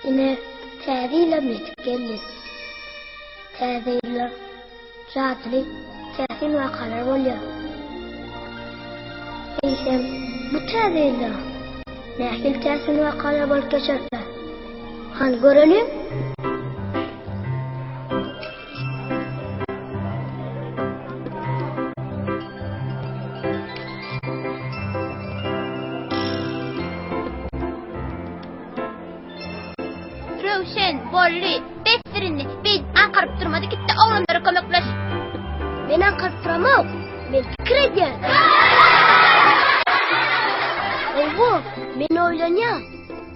Ine, Täze ýylam ýetip geldi. Täze ýylda jadyly, täsin wakalar bolýar. Eýsem, bu Täze ýylda nähili täsin wakalar bolup geçerkä? Hany göreliň! Röwşen, boldy, besdir indi. Beýdip aňkaryp durma-da, git-de oglanlara kömekleş. Men aňkaryp duramok, men pikir edýän. Hawa, men oýlanýan,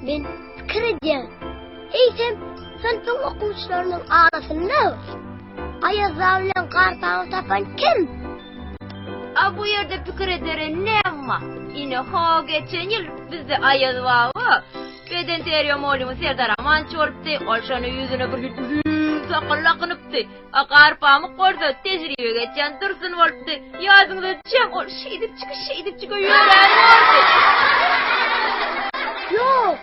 men pikir edýän. Eýsem, synpyň okuwçylarynyň arasynda Aýazbaba bilen Garpaňy tapan kim? A bu ýerde pikir edere näme bar? Ine, ho geçen ýyl bizde Aýaz baba bedenterbiýe mugallymy Serdar Amanç bolupdy. Ol şonda ýüzüne bir hili uzyn sakgal dakynypdy. A Garpamyk bolsa tejribe geçýän Dursun bolupdy. Ýadyňyza düşen ol şeýdipjik, şeýdipjik ýörän boldy. Ýok.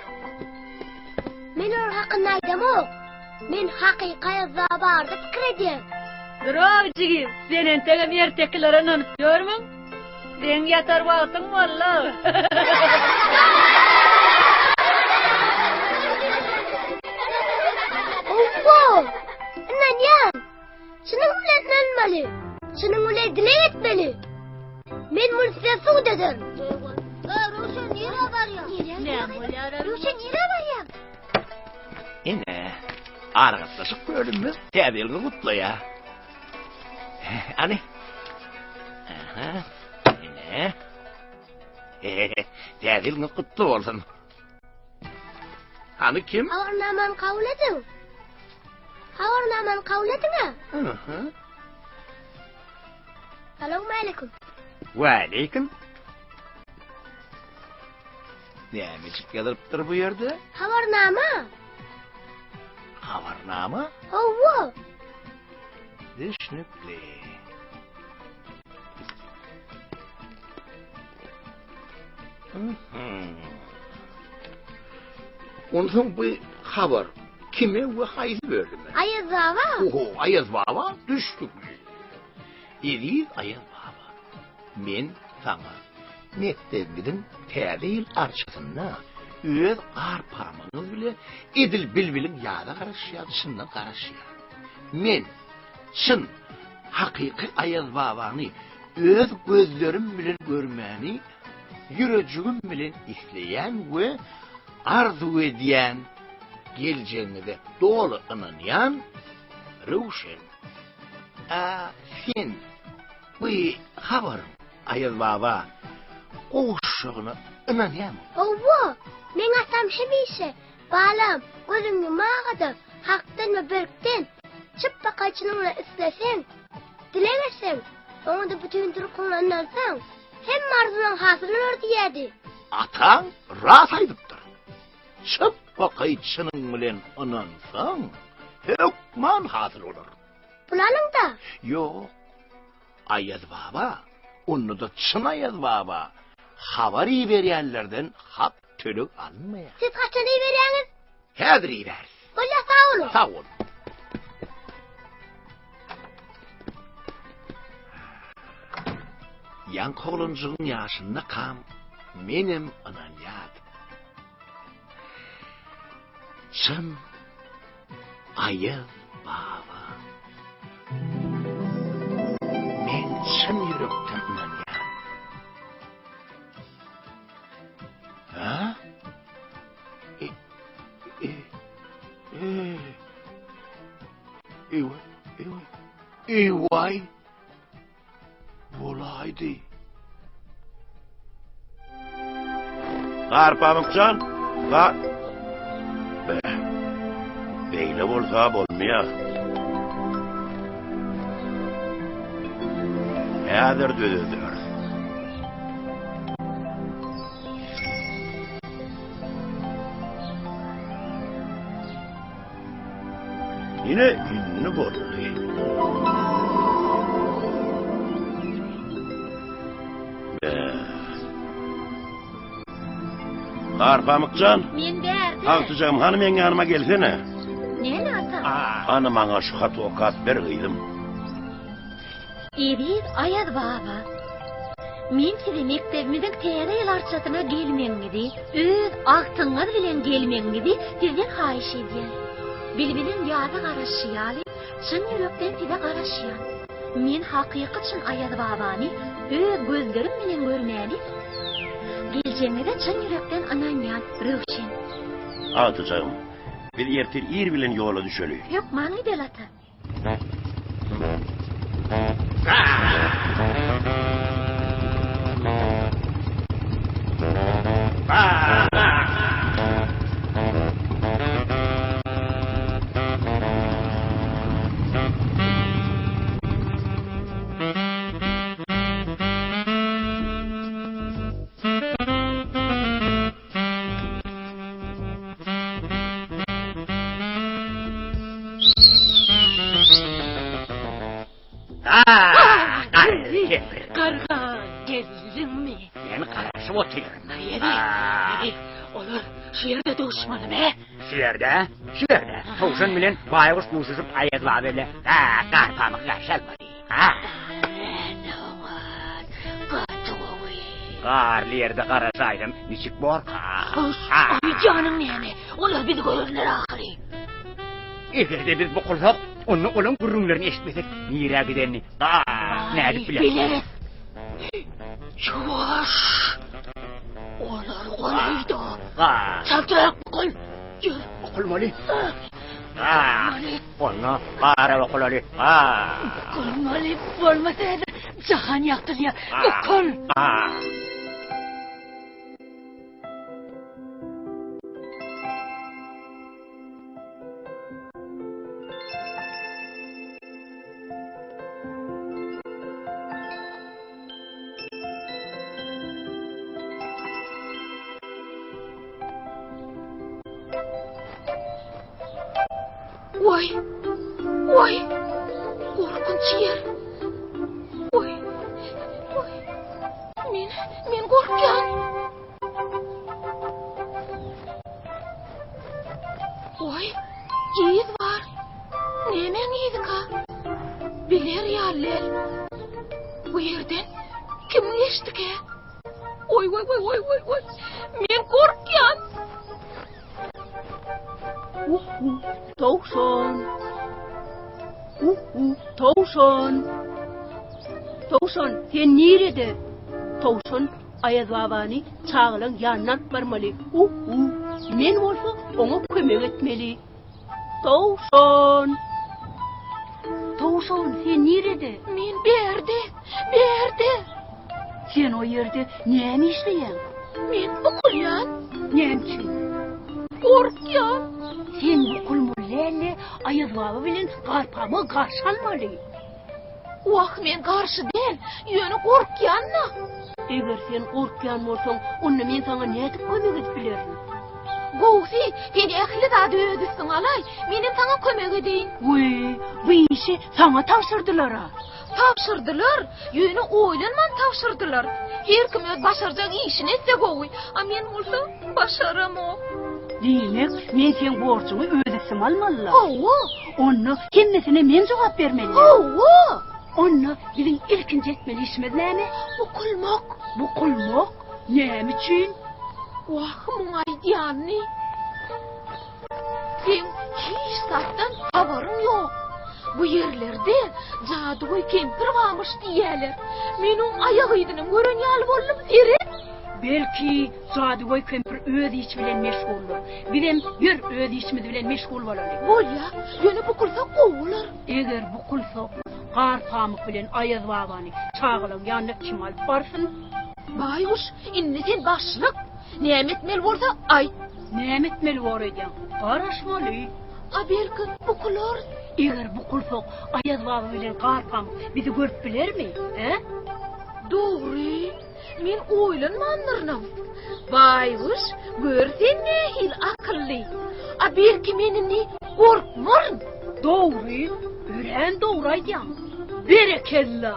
Men olar hakynda aýdamok. Men hakyky Aýazbaba barada pikir edýän. Durow jigim, sen entegem ertekilere ynanyp ýörmüň? Seň ýatar wagtyň boldy. Owo! Ynanýan. Çynyň bilen ynanmaly. Çynyň bilen dileg etmeli. Men muny size subut ederin. Röwşen nirä barýaň? Näme bolýar? Röwşen nirä barýaň? Ine, aragatnaşyk bölümimiz Täze ýylyňyzy gutlaýar. Hany? Aha, ine. Täze ýylyňyz gutly bolsun. Hany kim? Habarnamany kabul ediň. Habarnamany kabul ediň-ä. Aha. Salowmaleýkim. Waleýkim. Nämejik ýazylypdyr bu ýerde? Habarnama. Habarnama? Hawa. Düşnükli. Onsoň bu habar kime we haýsy bölüme? Aýaz baba. Oho, Aýaz baba düşnükli. Eziz Aýaz baba, men saňa mekdebimiziň täze ýyl arçasynda öz gar pamygyňyz bile edil bilbiliň ýaza garaşýan çyndan garaşýan. Men çyn, hakyky Aýaz babany öz gözlerim bilen görmäni ýürejigim bilen isleýän we arzuw edýän, geljegiňize doly ynanýan Röwşen. A sen bu habaryň Aýaz baba gowuşjagyna ynanýarmyň? Hawa, meň atam hemişe, Balam, gözüňi ýumaga-da, Hakdan we berkden, çypbakaý çynyň bilen isleseň, dileg etseň, oňa-da bütin durkuňla ynansaň, hemme arzuwlaň hasyl bolar diýerdi. Ataň ras aýdypdyr. Çypbakaý çynyň bilen ynansaň, hökman hasyl bolar. Pul alyň-da. Ýok. Aýaz baba, onda-da çyn Aýaz baba, habar iberýänlerden hak töleg alynmaýar. Siz haçan iberýäňiz? Häzir iberis. Bolýar, sag boluň. Sag bol. Ýaňky oglanjygyň ýaşyndakam menem ynanýardym. Çyn Aýaz baba. Men çyn ýürekden ynanýan. Ha? E, e, e. Eý, eý, eý, Bolaýdy. Garpamykjan, ga... Be, beýle bolsa bolmaýar. Häzir düzederis. Ine indi boldy. Be. Garpamyk jan. Men bärde. Agtyjagym, hany meň ýanyma gelsene. Näme ata? Hany maňa şu haty okap ber gyzym. Eziz Aýaz baba. Men size mekdebimiziň täze ýyl arçasyna gelmegiňizi, öz agtygyňyz bilen gelmegiňizi sizden haýyş edýän. Bilbiliň ýaza garaşşy ýaly, çyn ýürekden size garaşýan. Men hakyky çyn Aýaz babany öz gözlerim bilen görmäni geljegiňize çyn ýürekden ynanýan Röwşen. Agtyjagym, biz ertir ir bilen ýola düşeli. Hökman gideli ata. Garga geldiňmi? Men garaşyp otyryn. Aý, olar şu ýerde duşmalymy? Şu ýerde, şu ýerde. Towşan bilen baýguş duşuşyp Aýaz baba ile garpamyk garşy almaly. Ha? Gaty gowy. Garly ýerde garaşaýsam niçik borka? Aý janyň näme? Olar bizi görerler ahyry. Eger-de biz bukulsak, onda olaň gürrüňlerini eşitmesek, nirä gidenini ga nädip bileris? Bileris. Ýuwaş. Olar golaýda. Ga. Çaltrak bukul. Ýör. Bukulmaly. Ga. Onda gara bukulaly. Ga. Bukulmaly bolmasa häzir jahan ýagtylýar. Bukul. Ga. Waý! Waý! Gorkunç ýer. Waý! Waý! Men, men gorkýan. Waý! Yz bar. Nämäň yzyka? Biler ýaly. Bu ýerden kim geçdikä? Oý, oý, oý, oý, oý, oý. Men gorkýan. Uhu, towşan. Uhu, towşan. Towşan, sen nirede? Towşan Aýaz babany çagalaň ýanyna alyp barmaly. Uhu, men bolsa oňa kömek etmeli. Towşan! Towşan, sen nirede? Men bärde, bärde. Sen o ýerde näme işleýäň? Men bukulýan. Näme üçin? Gorkýan. Sen bukulmaly däl-de, Aýaz baba bilen Garpamygy garşy almaly. Wah, men garşy däl, ýöne gorkýan-da. Eger sen gorkýan bolsaň, onda men saňa nädip kömek edip bilerin? Gowusy, sen ähli zady öz üstüňe alaý, menem saňa kömek edeýin. Wiý, bu işi saňa tabşyrdylar-a. Tabşyrdylar, ýöne oýlanman tabşyrdylar. Her kim öz başarjak işini etse gowy, a men bolsa başaramok. Diýmek, men seň borjuňy öz üstüme almaly-la? Hawa. Onda hemmesine men jogap bermeli. Hawa. Onda biziň ilkinji etmeli işimiz näme? Bukulmak. Bukulmak? Näme üçin? Wah, muň aýdýanyny. Seň hiç zatdan habaryň ýok. Bu ýerlerde jadygöý kempir barmyş diýýäler. Men oň aýak yzynam gören ýaly boldum, seret. Belki, jadygöý kempir öz işi bilen meşguldyr. Bizem ýör öz işimiz bilen meşgul bolaly. Bolýa, ýöne bukulsak gowy bolar. Eger bukulsak, Garpamyk bilen Aýaz babany çagalaň ýanyna kim alyp barsyn? Baýguş, indi sen başlyk. Näme etmeli bolsa aýt. Näme etmeli bor öýdýäň? Garaşmaly. A belki bukularys? Eger bukulsak, Aýaz baba bilen Garpamyk bizi görüp bilermi, hä? Dogry. Men oýlanmandyrynam. Baýguş, gör sen nähili akylly. A belki men indi gorkmaryn. Dogry, örän dogry aýdýaň. Berekella!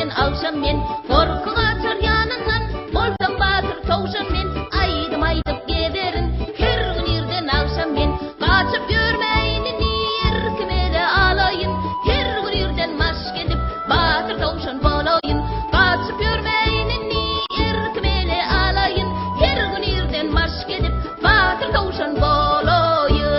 irden agşam men. Gorky gaçar ýanyndan, bolsam batyr towşan men. Aýdym aýdyp gezerin, her gün irden agşam men. Gaçyp ýörmäýin indi, erkime ele alaýyn. Her gün irden maşk edip, batyr towşan bolaýyn. Gaçyp ýörmäýin indi, erkime ele alaýyn. Her gün irden maşk edip, batyr towşan bolaýyn.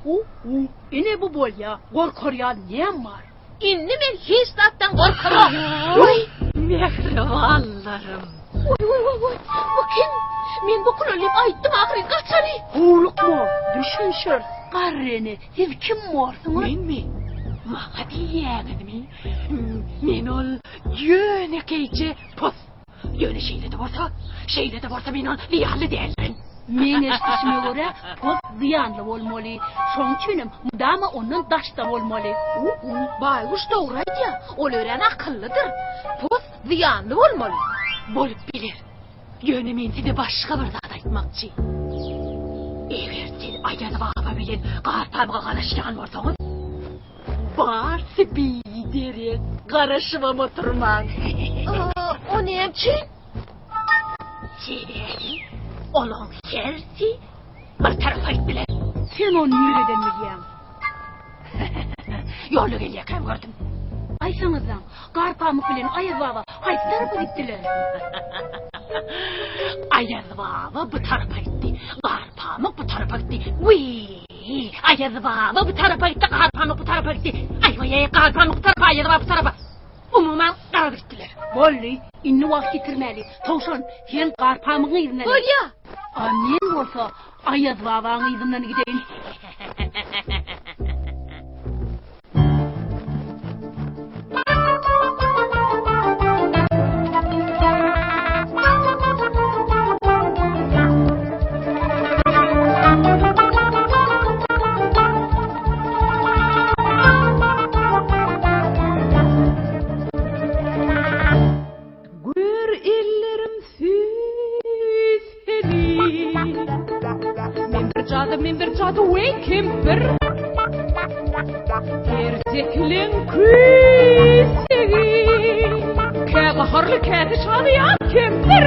U-u, ine bu bolýa, gorkar ýaly näm bar? Indi men hiç zatdan gorkamok. Oý, mähribanlarym. Oý, oý, oý, oý, bu kim? Men bu kulalyp aýtdym ahyryn, gaçaly. Howlukma, düşünşeris. Garry ene, siz kim borsuňyz? Menmi? Maňa diýýäňizmi? Men ol ýönekeýje pos. Ýöne şeýle-de bolsa, şeýle-de bolsa men ol zyýanly däldirin. Meň eşidişime görä, pos zyýanly bolmaly. Şoň üçinem mydama ondan daşda bolmaly. U-u, baýguş dogry aýdýar. Ol örän akyllydyr. Pos zyýanly bolmaly. Bolup biler. Ýöne men size başga bir zat aýtmakçy. Eger siz Aýaz baba bilen Garpamyga garaşýan bolsaňyz, Barsy biderek, garaşybam oturmaň. O näme üçin? Sebäbi olaň hersi bir tarapa gitdiler. Sen ony nireden bilýäň? Ýolda gelýärkäm gördüm. Aýtsaňyzlaň, Garpamyk bilen Aýaz baba haýsy tarapa gitdiler? Aýaz baba bu tarapa gitdi, Garpamyk bu tarapa gitdi. Wiý! Aýaz baba bu tarapa gitdi, Garpamyk bu tarapa gitdi. Aý-waý-aý, Garpamyk bu tarapa, Aýaz baba bu tarapa. Umuman, garaz gitdiler. Boldy, indi wagt ýitirmäli. Towşan, sen Garpamygyň yzyndan git. Bolýa. A men bolsa Aýaz babaň yzyndan gideýin. Gör ellerim süseli. Men bir jady, men bir jady, weý kempir. Ertekleň küýsegi. Kä gaharly, käsi şadyýan kempir.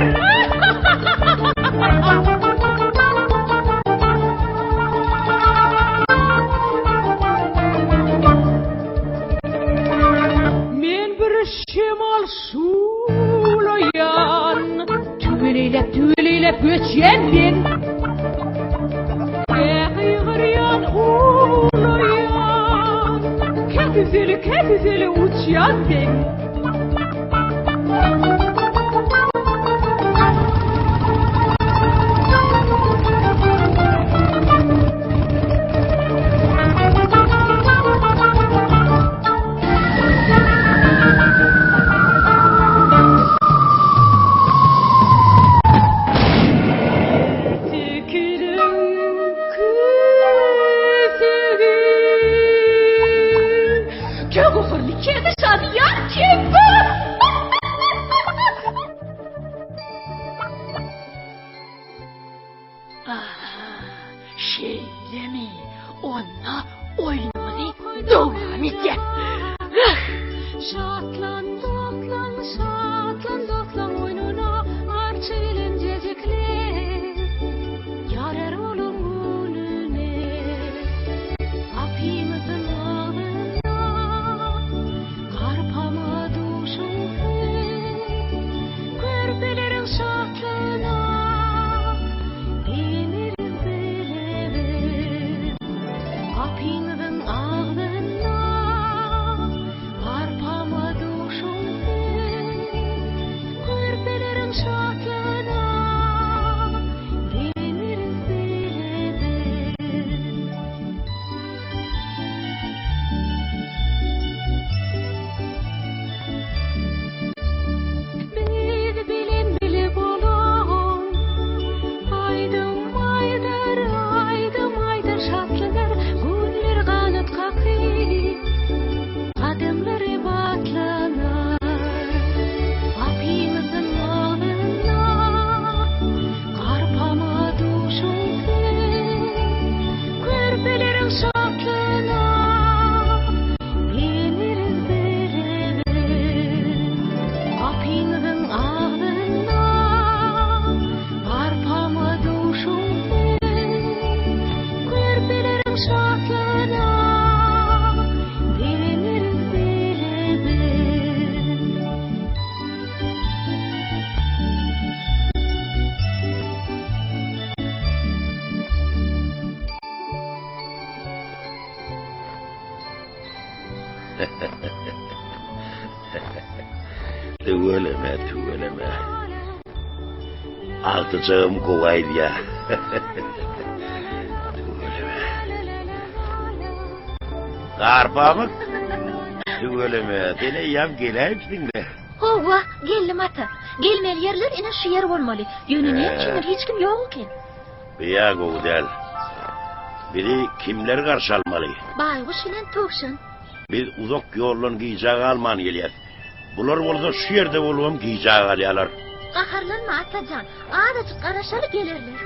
Men bir şemal şulaýan, Tüweleýläp, tüweleýläp göçýän men. Kä gygyrýan, uwlaýan, Kä süseli, kä süseli uçýan men. Şeýlemi? Onda oýnumyzy dowam edýäs. Şatlan dostlaň, şatlan dostlaň oýnuna, Arça bilen jejekle, Ýarar olaň gününe. Gapymyzyň agzynda Garpama duşuň sen, Körpeleriň şatlygyna Begeneris bile biz. Gapyňyzyň agzynda Arpama duşuň sen. Tüweleme, tüweleme. Agtyjagym gowy aýdýa. Tüweleme. Garpamyk? Tüweleme, sen eýýäm geläýipsiň-le. Hawa, geldim ata. Gelmeli ýerler ine şu ýer bolmaly. Ýöne näme üçindir hiç kim ýok eken. Bu-ýa gowy däl. Bizi kimler garşy almaly? Baýguş bilen Towşan. Biz uzak ýoldan gijä galman gelýäs. Bular bolsa şu ýerde bolubam gijä galýarlar. Gaharlanma, Atajan. Azajyk garaşaly gelerler.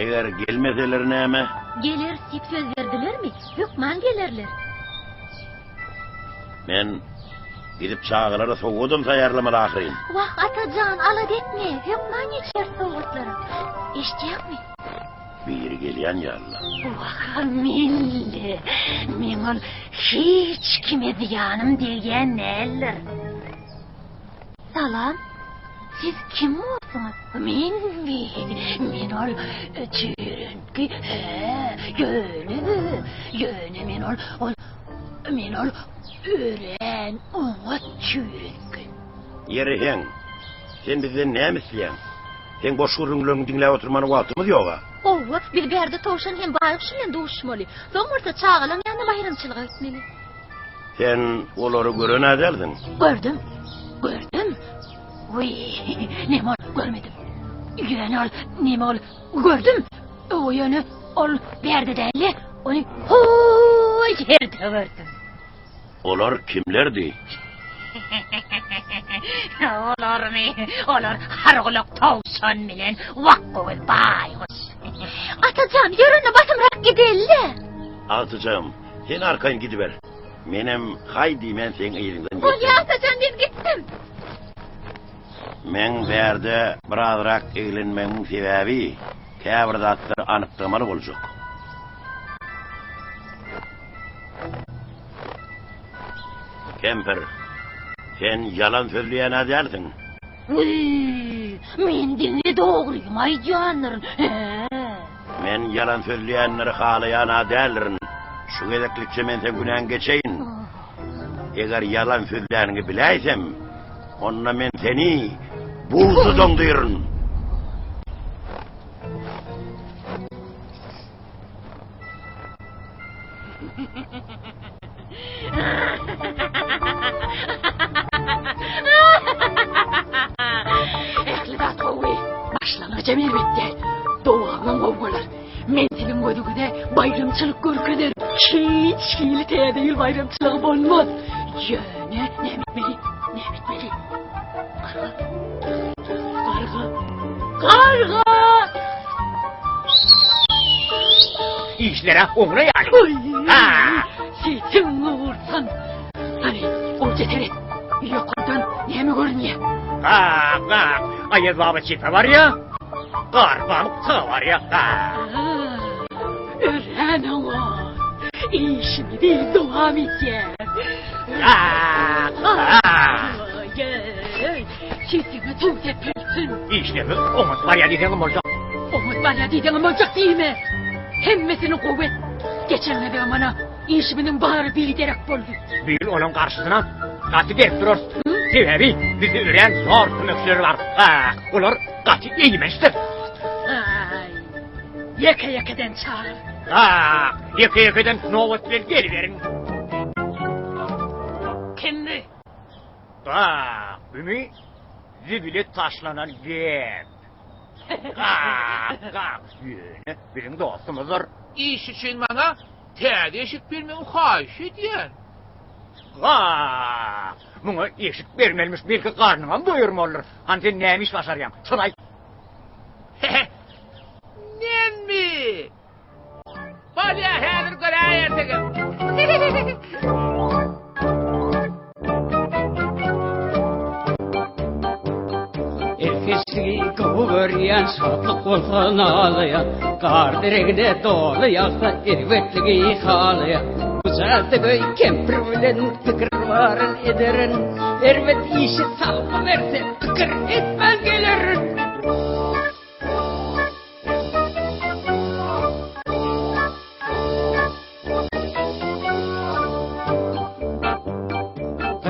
Eger gelmeseler näme? Geleris diýip söz berdilermi, hökman gelerler. Men gidip çagalara sowgadam taýýarlamaly ahyryn. Wah, Atajan, alada etme, hökman ýetişeris sowgatlara. Eşidýäňmi? Biri gelýän ýaly-la. Wah, melle, meň ol hiç kime zyýanym degýän däldir. Salam. Siz kim bolsuňyz? Menmi? Men ol çüýrüntgi, hä, ýöne, ýöne men ol, ol, men ol örän oňat çüýrüntgi. Ýeri heň, sen bizden näme isleýäň? Seň boş gürrüňleriňi diňläp oturmana wagtymyz ýog-a. Howwa, biz bärde towşan hem baýguş bilen duşuşmaly. Soň bolsa çagalaň ýanyna baýramçylyga gitmeli. Sen olary gören-ä dälsiň? Gördüm, gördüm. Wiý, neme ol, görmedim. Ýöne ol, neme ol, gördüm. Ýöne ol bärde däldi, ony ho-o ýerde gördüm. Olar kimlerdi? Olarmy? Olar hargulak towşan bilen wakgöwez baýguş. Atajan, ýör onda basymrak gideli-le. Agtyjagym, sen arkaýyn gidiber. Menem haý diýmän seň yzyňdan ýeterin. Bolýa, Atajan, men gitdim. Meň bärde birazrak eglenmegimiň sebäbi käbir zatlary anyklamaly boljak. Kempir, sen ýalan sözleýän-ä dälsiň? Wiý, men diňe dogrymy aýdýandyryn, hä? Men ýalan sözleýänleri halaýan-a däldirin. Şu gezeklikçe men seň günäňi geçeýin. Eger ýalan sözläniňi biläýsem, onda men seni buzda doňdyryn. Ähli zat gowy. Başlangyjam erbet däl. Dowamam gowy bolar. Men siziň gözüňize baýramçylyk görkezerin. Hiç hili täze ýyl baýramçylygy bolmaz. Ýöne näme etmeli? Näme etmeli? Garga. Garga. Garga! Işlere oňra ýaly. Ha! Sesiň gursun. Hany, gowja seret. Ýokardan näme görünýär? Ha, ha, Aýaz baba çepe barýa. Gar pamyk saga barýa. Ha. Örän oňat. Işimizi dowam edýär. Ha, ha. Sesiňe suw sepilsin. Işlerimiz oňat barýar diýseňem boljak. Oňat barýar diýseňem boljak diýme. Hemmesini gowy et. Geçen gezegem ana işimiziň bary biderek boldy. Bu ýyl olaň garşysyna gaty berk durarys. Sebäbi bizde örän zor kömekçiler bar. Ha, olar gaty eýmençdir. Aý, ýeke-ýekeden çagyr. Ha, ýeke-ýekeden nobat bilen geliberiň. Kimmi? Gak, bümi zibile taşlanan gep. Gak, gak, ýöne biziň dostumyzdyr. Iş üçin maňa täze eşik bermegi haýyş edýän. Gak, muňa eşik bermelimiş, belki garnyňam doýurmalydyr. Hany sen näme iş başarýaň, şony aýt. Menmi? Bolýa häzir göräýersiňiz. Erkeçligi gowy görýän, şatlyk bolsa nalaýan, gar deregine doly ýagsa erbetligi halaýan. Bu jadygöý kempir bilen pikir baryn ederin, erbet işi salgy berse pikir etmän gelerin.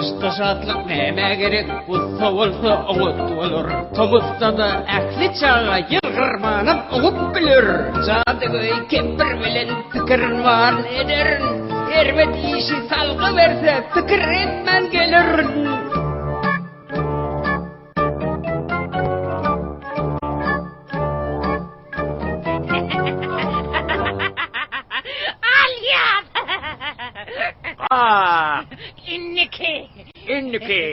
Gyşda şatlyk nämä gerek, gussa bolsa oňat bolar. Tomusda-da ähli çaga ýylgyrmanam oňup biler. Jadygöý kempir bilen pikirin baryn ederin. Erbet işi salgy berse pikir etmän gelerin. Alýan! Ah! Indiki. Indiki.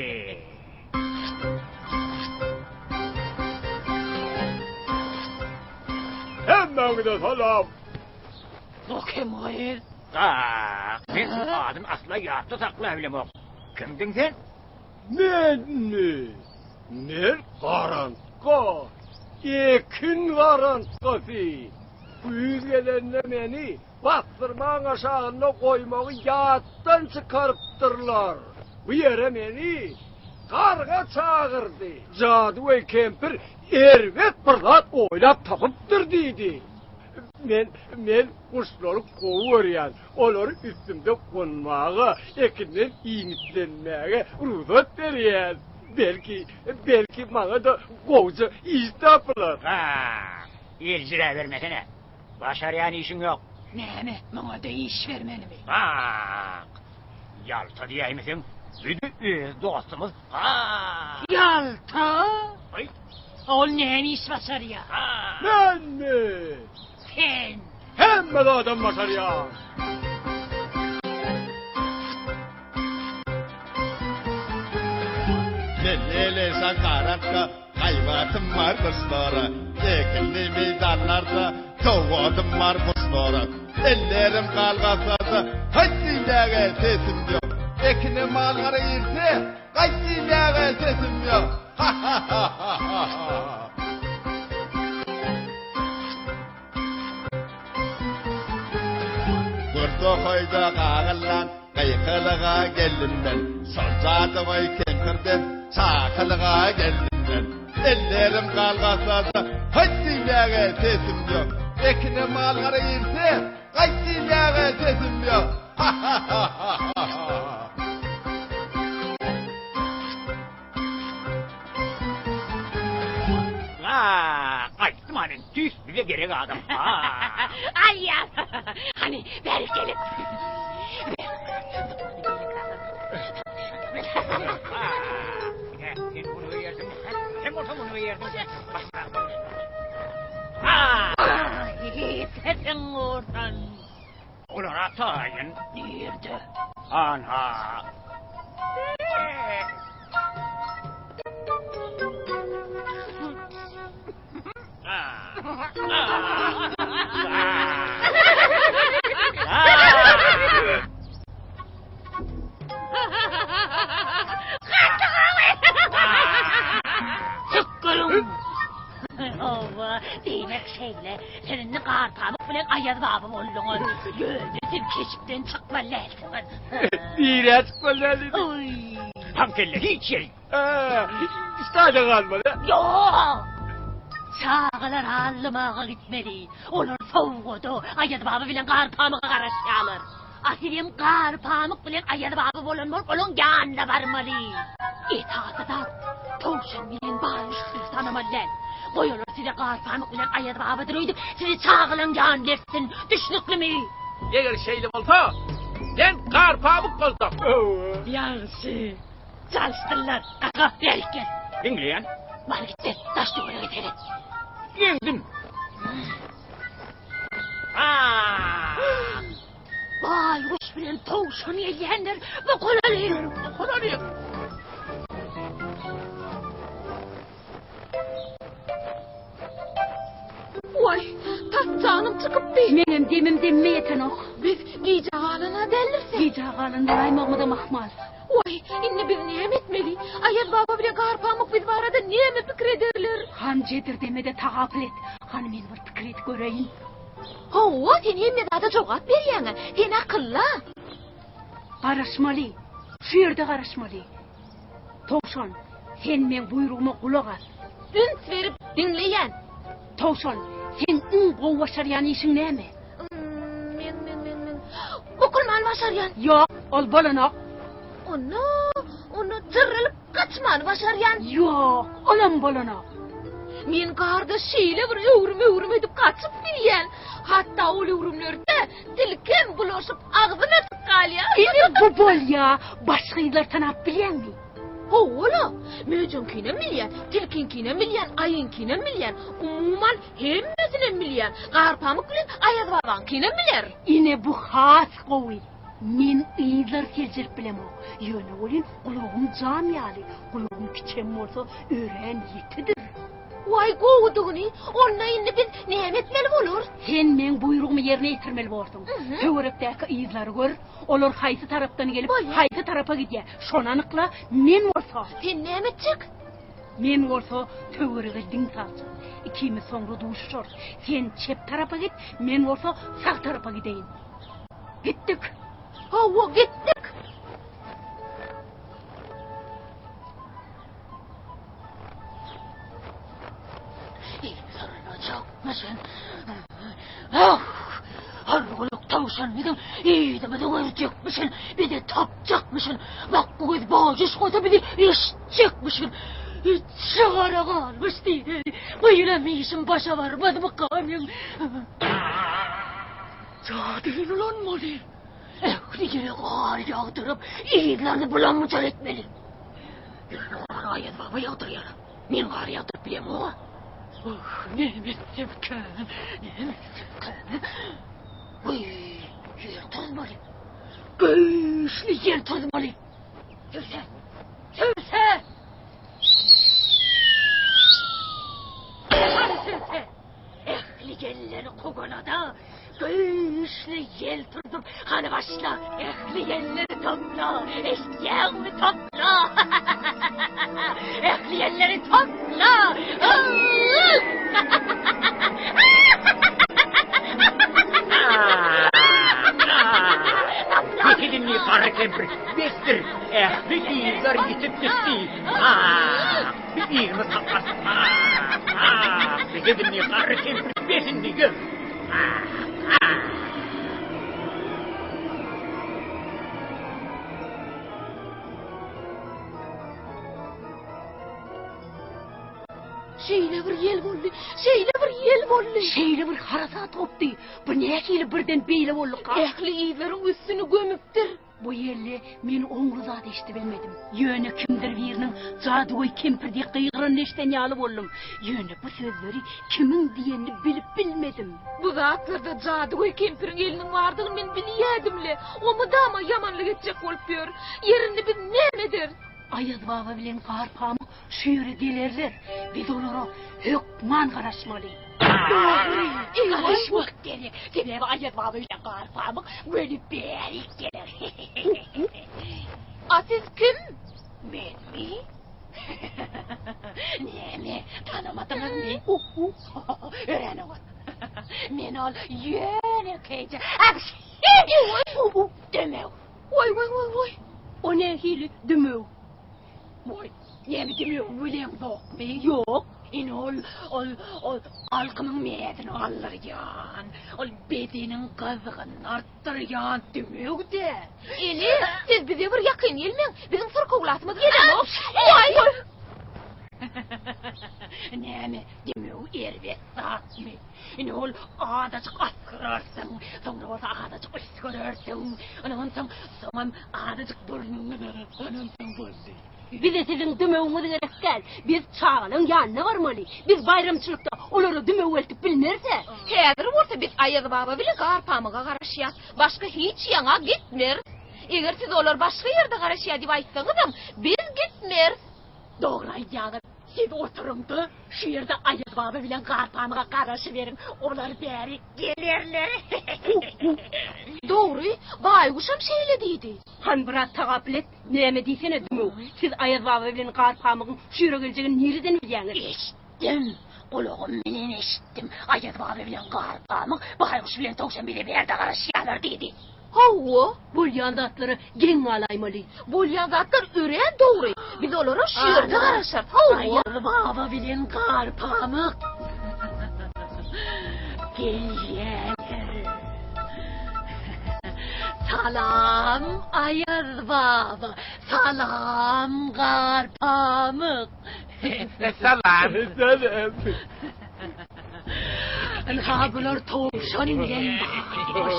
Hemmäňize salam. Bu kim gyz? Ah, men şu adyny asla ýatda saklabilemok. Kimdiň sen? Menmi? Men garantga. Ekin garantgasy. Güýz gelende meni bassyrmaň aşagynda goýmagy ýatdan çykarypdyrlar. Bu ýere meni garga çagyrdy. Jadygöý kempir erbet bir zat oýlap tapypdyr diýdi. Men, men guşlary gowy görýän. Olary üstümde gonmaga, ekinden iýmitlenmäge rugsat berýän. Belki, belki maňa-da gowja iş tapylar. Wah, eljiräbermesene. Başarýan işiň ýok. Näme, muňa-da iş bermelimi? Bak, Ýalta diýäýmeseň, bu-da öz dostumyz. Bak! Ýalta? Ol näme iş başarýar? Menmi? Sen! Hemme zadam başarýan. Men eleşan garantka, haýbatym bar guşlara, Ekinli meýdanlarda sowadym bar guşlara. Ellerim galgasa-da, haýt diýmäge sesim ýok. Ekine mal-gara girse, gaýt diýmäge sesim ýok. Ha-ha-ha-ha-ha-ha. Gür tokaýda gagyllan gykylyga geldim men. Şol jadygoý kempirden çakylyga geldim men. Ellerim galgasa-da, haýt diýmäge sesim ýok. Ekine mal-gara girse, gaýt diýmäge sesim ýok. Ha-ha-ha-ha-ha-ha. Aýtdym a men, tüýs bize gerek adam. Alýan. Hany, bäri gelin. Sen muny öýerdiň. Sen bolsa muny öýerdiň. Sesiň gursun. Olar ataýyn. Nirde? Anha. Tükgürüň. Hawa, diýmek şeýle. Siz indi Garpamyk bilen Aýaz baba bolduňyz. Ýöne siz keşpden çykmaly dälsiňiz. Nirä çykmaly däl diýdiň? Oý. Paňkelle hiç ýeri. Stadiýa galmaly. Ýok. Çagalar allamaga gitmeli. Olar sowgada Aýaz baba bilen Garpamyga garaşýarlar. A sizem Garpamyk bilen Aýaz baba bolan bolup olaň ýanyna barmaly. Esasy zat, towşan bilen baýguş sizi tanamaly däl. Goý olar size Garpamyk bilen Aýaz babadyr öýdüp, sizi çagalaň ýanyna eltsin. Düşnüklimi? Eger şeýle bolsa, men Garpamyk boljak. Ýagşy. Çalyşdyrlar. Kaka, bärik gel. Diňleýän. Bar git-de, daş-töwerege seret. Ýeňdim. Baýguş bilen towşan gelýändir. Bokulalyň. Bokulalyň. Waý, tas janym çykypdy. Meňem demim demime ýetenok. Biz gijä galan-a däldiris. Gijä galan bolaýmagymyzam ahmal. Waý, indi biz näme etmeli? Aýaz baba bilen Garpamyk biz barada näme pikir ederler? Han jedirdemede tagapyl et. Hany men bir pikir edip göreýin. Hawa, sen hemme zada jogap berýäň-ä. Sen akylly-a. Garaşmaly. Şu ýerde garaşmaly. Towşan, sen meň buýrugyma gulak as. Üns berip diňleýän. Towşan, seň iň gowy başarýan işiň näme? Men, men, men, men. Okulmany başarýan. Ýok, ol bolanok. Onda. jyrrylyp gaçmany başarýan. Ýok, olam bolanok. Men garda şeýle bir öwrüm-öwrüm edip gaçyp bilýän. Hatda ol öwrümlerde tilkem bulaşyp agzym açyk galýar. Ine bu bolýa, başga yzlar tanap bilýäňmi? Hawa-la, möjegiňkinem bilýän, tilkiňkinem bilýän, aýyňkinem bilýän, umuman hemmesinem bilýän. Garpamyk bilen Aýazbabaňkinem bilerin. Ine bu has gowy. Men yzlary seljerip bilemok. Ýöne welin gulagym jam ýaly, gulagym kiçem bolsa örän ýitidir. Waý gowudygyny, onda indi biz näme etmeli bolarys? Sen meň buýrugymy ýerine ýetirmeli borsuň. Töwerekdäki yzlary gör, olar haýsy tarapdan gelip, haýsy tarapa gidýär, şony anykla, men bolsa. Sen näme etjek? Men bolsa töwerege diň saljak. Ikimiz soňra duşuşarys. Sen çep tarapa git, men bolsa sag tarapa gideýin. Gitdik. Hawa, gitdik. Saryljakmyşyn. Ah! Hargulak towşan biziň yzymyzy görjekmişin, bizi tapjakmyşyn. Bak bu göz baýyş bolsa bizi eşitjekmişin. Içi gara galmyş diýdi. Bu ýylam işim başa barmazmyka meň? Jadyny ulanmaly. Ähli ýere gar ýagdyryp, yzlaryny bulam-bujar etmeli. Ýöne gary Aýaz baba ýagdyrýar. Men gar ýagdyryp bilemok-a. Oh, näme etsemkäm, näme etsemkäm? Wiý, ýel turuzmaly. Güýçli ýel turuzmaly. Sürse, sürse! Hany sürse? Ähli ýelleri kowalada, güýçli ýel turzup, hany başla, ähli ýelleri topla, eşidýäňmi, topla! Ähli ýelleri topla! Ýetil indi garry kempir, besdir, ähli yzlar ýitip gitdi. Bir ýerimi tapmaz. Bes indi garry kempir, bes indi ýör. Şeýle bir ýel boldy, şeýle bir ýel boldy. Şeýle bir harasat gopdy. Bu nähili birden beýle bolduka? Ähli yzlaryň üstüni gömüpdir. Bu ýerde men oňly zat eşidibilmedim. Ýöne kimdir biriniň jadygöý kempir diýip gygyranyny eşiden ýaly boldum. Ýöne bu sözleri kimiň diýenini bilip bilmedim. Bu zatlarda jadygöý kempiriň eliniň bardygyny men bilýädim-le. O mydama ýamanlyk etjek bolup ýör. Ýeri indi biz näme ederis? Aýaz baba bilen Garpamyk şu ýere gelerler. Biz olara hökman garaşmaly. Dogry, garaşmak gerek. Sebäbi Aýaz baba bilen Garpamyk göni bärik geler. A siz kim? Menmi? Näme, tanamadyňyzmy? Örän oňat. Men ol ýönekeýje Dümew. Waý, waý, waý, waý. O nähili dümew? Waý, näme dümewi bileňzokmy? Ýok. Ine ol, ol, ol galkymyň mäzini aldyrýan, ol bedeniň gyzgynyny artdyrýan dümew-dä. Ene, siz bize bir ýakyn gelmäň, biziň syrkawlasymyz gelenok. Waý! Näme, dümew erbet zatmy? Ine ol azajyk asgyrarsyň, soňra bolsa azajyk üsgürersiň, ondan soň, soňam azajyk burnuňy ondan soň boldy. Bize siziň dümewiňiz gerek däl. Biz çagalaryň ýanyna barmaly. Biz baýramçylykda olara dümew eltip bilmeris-ä. Häzir bolsa biz Aýaz baba bilen Garpamyga garaşýas. Başga hiç ýaňa gitmeris. Eger siz olar başga ýerde garaşýar diýip aýtsaňyzam, biz gitmeris. Dogry aýdýaňyz. Siz oturyň-da, şu ýerde Aýaz baba bilen Garpamyga garaşyberiň. Olar bärik gelerler. Dogry, baýguşam şeýle diýdi. Hany biraz tagapyl et. Näme diýsene, Dümew, siz Aýaz baba bilen Garpamygyň şu ýere geljegini nireden bilýäňiz? Eşitdim, gulagym bilen eşitdim. Aýaz baba bilen Garpamyk baýguş bilen towşan bize bärde garaşýarlar diýdi. Hawa. Bolýan zatlara geň galaýmaly. Bolýan zatlar örän dogry. Biz olara şu ýerde garaşarys. Hawa. Aýaz baba bilen Garpamyk gelýärler. Salam Aýaz baba, salam Garpamyk. Salam. Salam. Ynha bular towşan bilen baýguş.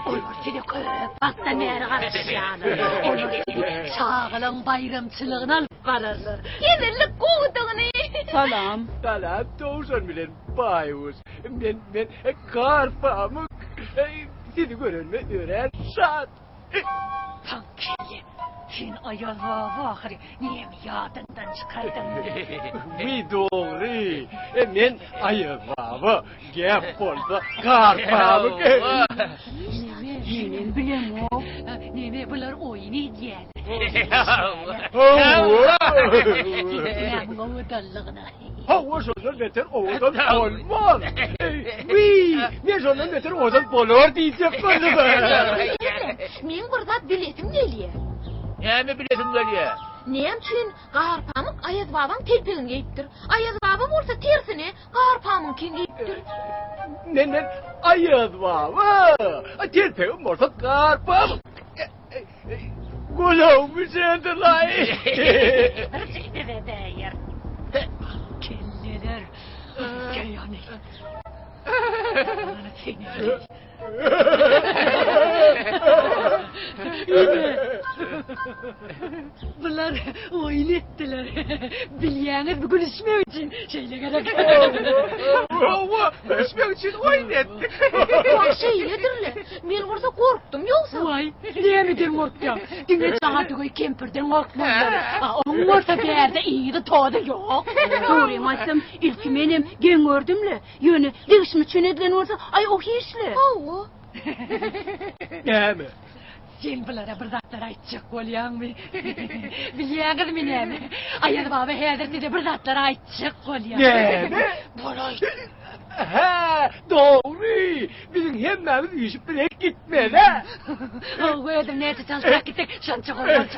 Olar size köp wagtdan bäri garaşýarlar. Olar sizi çagalaň baýramçylygyna alyp bararlar. Hezillik gowudygyny. Salam. Salam towşan bilen baýguş. Men men Garpamyk. Sizi görenime örän şat. Paňkelle, sen Aýaz baba ahyry, näme ýadyňdan çykardyň? Wiý dogry, men Aýaz baba, gep bolsa Garpamyk. Menem bilemok. Neme bular oýun edýär. Hawa. Näme owadanlygyna. Hawa şondan beter owadan bolmaz. Wiý, men şondan beter owadan bolar diýjek boldum. Meň bir zat bilesim gelýär. Näme bilesiň gelýär? Näme üçin Garpamyk Aýaz babaň telpegini geýipdir? Aýaz baba bolsa tersine Garpamyňkyny geýipdir. Men men Aýaz baba. Telpegim bolsa Garpamyk. Gulagym üşendi-laý. Bir däýer. Kelleler. Gel ýany. Seni. Ine. Bular oýun etdiler. Bilýäňiz bu gülüşmek üçin şeýle gerek. Hawa, gülüşmek üçin oýun etdik. Wah, şeýledir-le. Men bolsa gorkdum ýogsa. Waý, nämeden gorkýaň? Diňe jadygöý kempirden gorkmalydyr. A oň bolsa bärde yzy tozy ýok. Dogrymy aýtsam, ilki menem geň gördüm-le. Ýöne degişme üçin edilen bolsa, aý o hiç-le. Hawa. Näme? Sen bulara bir zatlar aýtjak bolýaňmy? Bilýäňizmi näme? Aýaz baba häzir size bir zatlar aýtjak bolýar. Näme? Bolaý. Hä, dogry. Biziň hemmämiz üýşüp bile gitmeli. Hawa, özüm näçe çaltrak gitsek, şonça gowy boljak.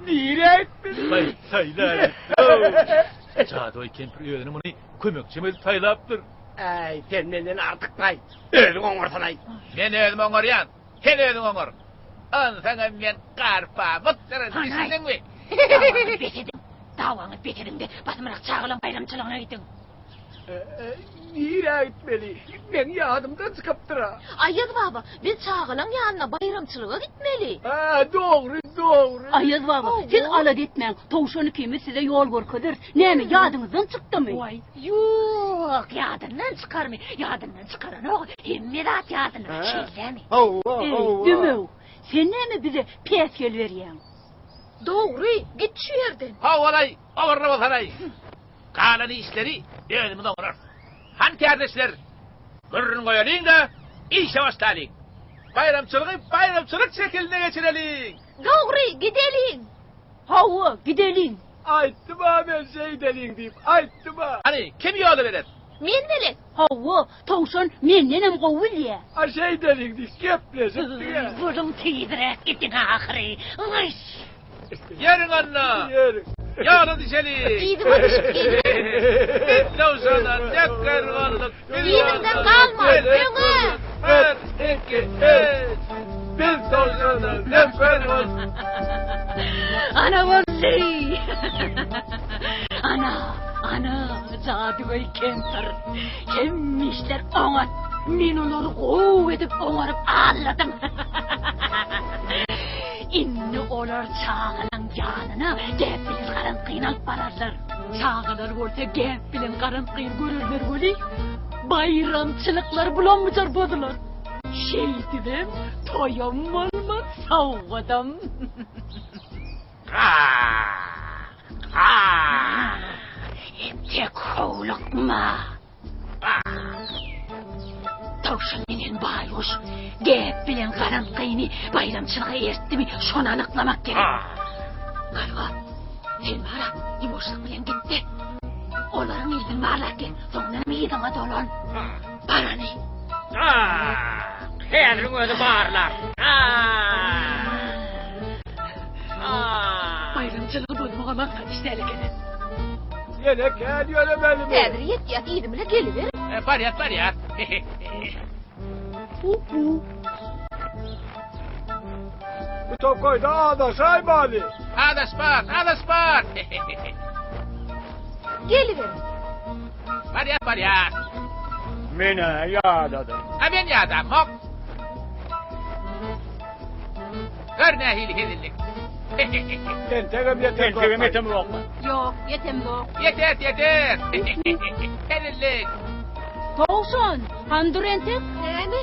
Nirä gitmeli? Baý, saýla. Jadygoý kempir özüne muny kömekçim edip saýlapdyr. Äý, sen menden artykmaý. Özüň oňarsanaý. Men özüm oňarýan. Sen özüň oňar. Onsoňam men garpamykdyryn, düşündiňmi? Dawaňyzy bes ediň. Dawaňyzy bes ediň-de, basymrak çagalaň baýramçylygyna gidiň. Nirä gitmeli? Meň ýadymdan çykypdyr-a. Aýaz baba, biz çagalaň ýanyna baýramçylyga gitmeli. Hä, dogry, dogry. Aýaz baba, siz alada etmäň, towşan ikimiz size ýol görkezeris. Näme, ýadyňyzdan çykdymy? Waý, ýok, ýadyndan çykarmy? Ýadyndan çykaranok, hemme zat ýadynda. Şeýlemi? Hawa, Eý, hawa. dümew, sen näme bize päsgel berýäň? Dogry, git şu ýerden. Hawa-laý, owarra bolsanaý. Galan işleri özümiz oňararys. Hany kärdeşler, gürrüň goýalyň-da, işe başlalyň. Baýramçylygy baýramçylyk şekilinde geçireliň. Dogry, gideliň. Hawa, gideliň. Aýtdym-a men şeýdeliň diýip, aýtdym-a. Hany, kim ýoly belet? Men belet. Hawa, towşan mendenem gowy bilýä. A şeýdeliň diýip gepleşipdik-ä. Boluň tizräk gidiň ahyry. Yş! Ýörüň onda. Ýörüň. Ýola düşeliň. Yzyma düşüp geliň. Biz towşana nöker bolduk. Yzyňdan galma, öňe! Bir, iki, üç. Biz towşana nöker bolduk. Ana boldy. Ana, ana, jadygöý kempir. Hemme işler oňat. Men olary gowy edip oňaryp alladym. Indi olar çagalaň ýanyna gäp bilen garantgyny alyp bararlar. Çagalar bolsa gäp bilen garantgyny görerler weli, baýramçylyklar bulam-bujar bozular. Şeýdibem toýam bolmaz, sowgadam. Entek howlukma. Towşan menen baýguş gäp bilen garantgyny baýramçylyga ertdimi, şony anyklamak gerek. Garga, sen bara ýuwaşlyk bilen git-de, olaryň yzyny barlap gel, soňundanam yzyňa dolan. Bar hany. Häziriň özi barlar. Baýramçylygy bozmagam aňsat iş däl ekeni. Ýene kän ýöremelimi? Häzir ýetýäs, yzym bilen geliber. Barýas, barýas. Hu-hu. Bu tokaýda azaşaýmaly. Azaşmaz, azaşmaz. Geliberiň. Barýas, barýas. Men-ä ýadadym. A men ýadamok. Gör nähili hezillik. Entegem ýetemzok. Entegem ýetemzokmy? Ýok, ýetemzok. Ýeter, ýeter. Hezillik. Towşan, hany dur entek? Näme?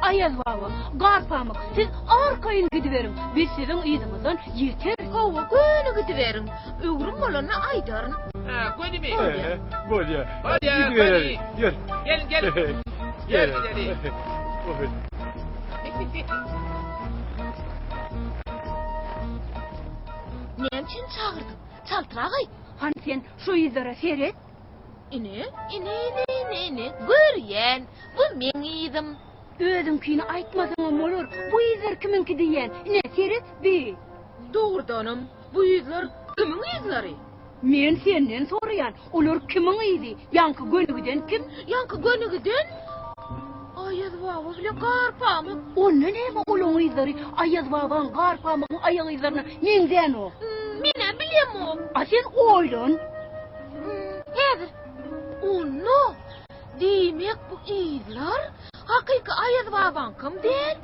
Aýaz baba, Garpamyk, siz arkaýyn gidiberiň, biz siziň yzyňyzdan ýeteris. Hawa, göni gidiberiň. Öwrüm bolanda aýdaryn. Hä, gönümi? Bolýa. Bolýa, Gidibereli. göni. Ýör. Gelin, gelin. Ýör gideli. Näme üçin çagyrdyň? Çaltrak aýt. Hany sen şu yzlara seret. Ine, ine, ine, ine, ine, görýän. Bu meň yzym. Özüňkini aýtmasaňam bolar. Bu yzlar kimiňki diýýän. Ine, seret, bi. Dogrudanam, bu yzlar kimiň yzlary? Men senden soraýan, olar kimiň yzy? Ýaňky gönügiden kim? Ýaňky gönügiden Aýaz baba bilen Garpamyk. Onda näme olaň yzlary Aýaz babaň, Garpamygyň aýak yzlaryna meňzänok? Men-ä bilemok. A sen oýlan. Häzir. Onda, diýmek bu yzlar hakyky Aýaz babaňkam däl,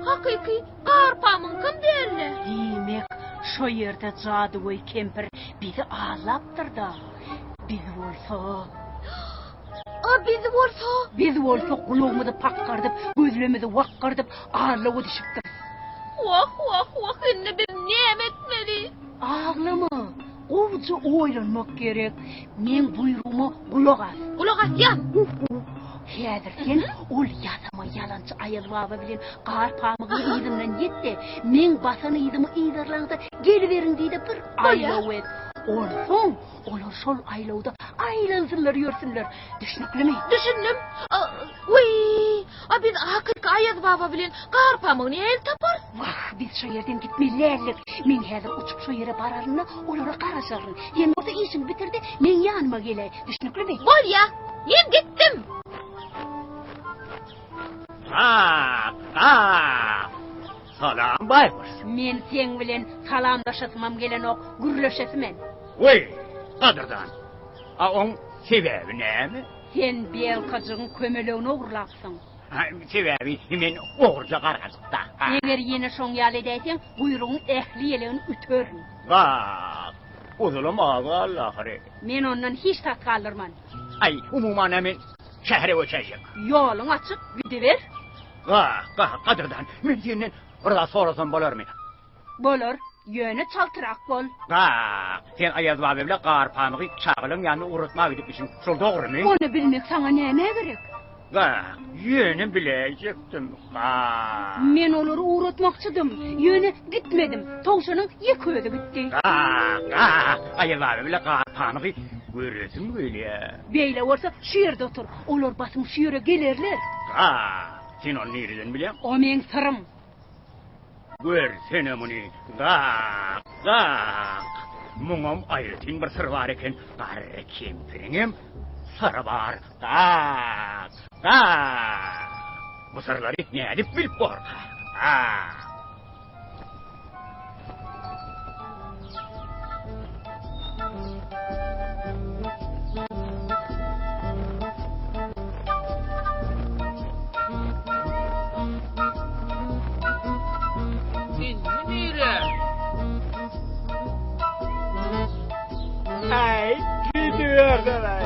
hakyky Garpamyňkam däl-le. Diýmek, şo ýerde jadygöý kempir bizi aldapdyr-da. Biz bolsa. A biz bolsa? Biz bolsa gulagymyzy pakgardyp, gözlerimizi wakgardyp, aldawa düşüpdiris. Wah, wah, wah, indi biz näme etmeli? Aglama, gowuja oýlanmak gerek. Meň buýrugyma gulak as. Gulak asýan. Häzir sen ol ýasama ýalançy Aýaz baba bilen Gar pamygyň yzyndan ýet-de, meň basan yzymy yzarlaňda geliberiň diý-de bir aýlaw et. Onsoň olar şol aýlawda aýlansynlar ýörsünler. Düşnüklimi? Düşündim. Wiý, a biz hakyky Aýaz baba bilen Gar pamygy nähili taparys? Wah, biz şo ýerden gitmeli däldik. Men häzir uçup şo ýere bararyn-da, olara garaşaryn. Sen bolsa işiňi bitir-de, meň ýanyma geläý. Düşnüklimi? Bolýa, men gitdim. Gak, gak! Salam, baýguş. Men seň bilen salamlaşasymam gelenok, gürleşesimem. Weý, gadyrdan. A oň sebäbi näme? Sen belkajygyň kömelegini ogurlapsyň. Sebäbi men ogurja gargajykda. Eger ýene şoň ýaly edäýseň, guýrugyň ähli ýelegini üterin. Gak, ozalam az galdy ahyry. Men ondan hiç zat galdyrman. Aý, umuman-a men şähere göçäýjek. Ýoluň açyk, gidiber. Gah, gah, gadyrdan, men senden bir zat sorasam bolarmy? Bolar, ýöne çaltrak bol. Gah, sen Aýaz baba bilen Garpamygy çagalaryň ýanyna ugratmaga gidipmişiň, şol dogrumy? Ony bilmek saňa nämä gerek? Gah, ýöne biläýjekdim, gah. Men olary ugratmakçydym, ýöne gitmedim. Towşanyň ýeke özi gitdi. Gah, gah, Aýaz baba bilen Garpamygy göresim gelýär. Beýle bolsa, şu ýerde otur. Olar basym şu ýere gelerler. Gah, sen ony nireden bilýäň? O meň syrym. Görsene muny, gak, gak! Muňam aýratyn bir syry bar eken, garry kempiriňem syry bar, gak, gak! Bu syrlary nädip bilip borka, gak! Indi nire? Äý, gidibersen-aý.